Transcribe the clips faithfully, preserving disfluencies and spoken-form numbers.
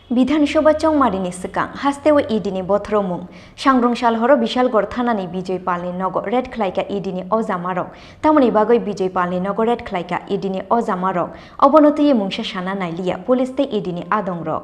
Bidhan Sabha chongmarini swkang hasteo E D ni bothoromung. Sangrong sal horo Bishalgarh thanani Bijoy Palni nogo raid khlaikha E D ni ojamarok. Tamoni bagwi Bijoy Palni nogo raid khlaikha E D ni ojamarok. Obono twiwi mungsa sana nailiya police tei E D ni adongrok.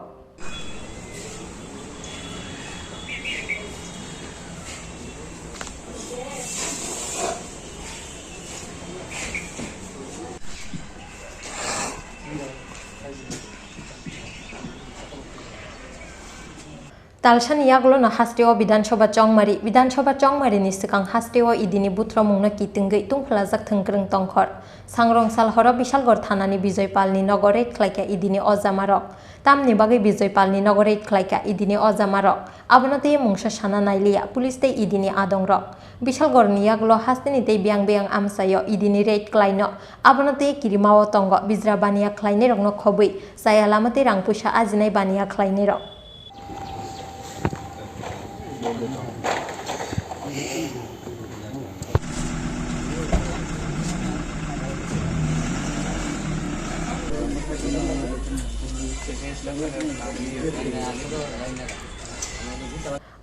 Talsani yagulono hasteo Bidhan Sabha chongmari, Bidhan Sabha chongmarini swkang hasteo E D ni bothoromungno kitingwi tungphulajak thwngkwrwng tongkhor. Sangrong sal horo Bishalgarh thanani Bijoy Palni nogo raid khlaikha E D ni ojamarok. Tamni bagwi Bijoy Palni nogo raid khlaikha E D ni ojamarok. Abono twiwi mungsa sana nailiya police tei E D ni adongrok. Bishalgarhni yagulo hasteni tei biyang biyang amchaio E D ni raid khlaino. Abono twiwi kirimao tongo bijra baniya khlainairokno khobwi, chaya lama tei rang puisa ajinai baniya khlainairok.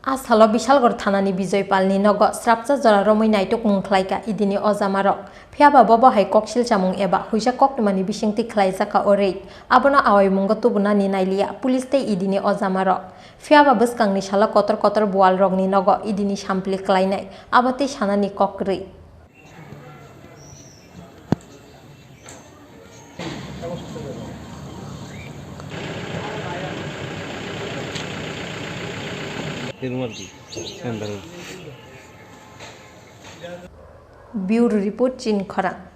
A salo Bishalgarh thanani Bijoy Palni nogo srapsa jora romwi naitukmung khlaikha E D ni ojamarok. Phiyaba bobo hai koksil chamung eba huisa koktwmani bisingtwi khlaijakha o raid. Abono awaimungo tubunani nailiya police tei E D ni ojamarok. Phiyaba bwskangni salo kotor kotor buwalrokni nogo E D ni sampli khlainai, abo tei sanani kok kwrwi. Bureau Report, Chin Khorang.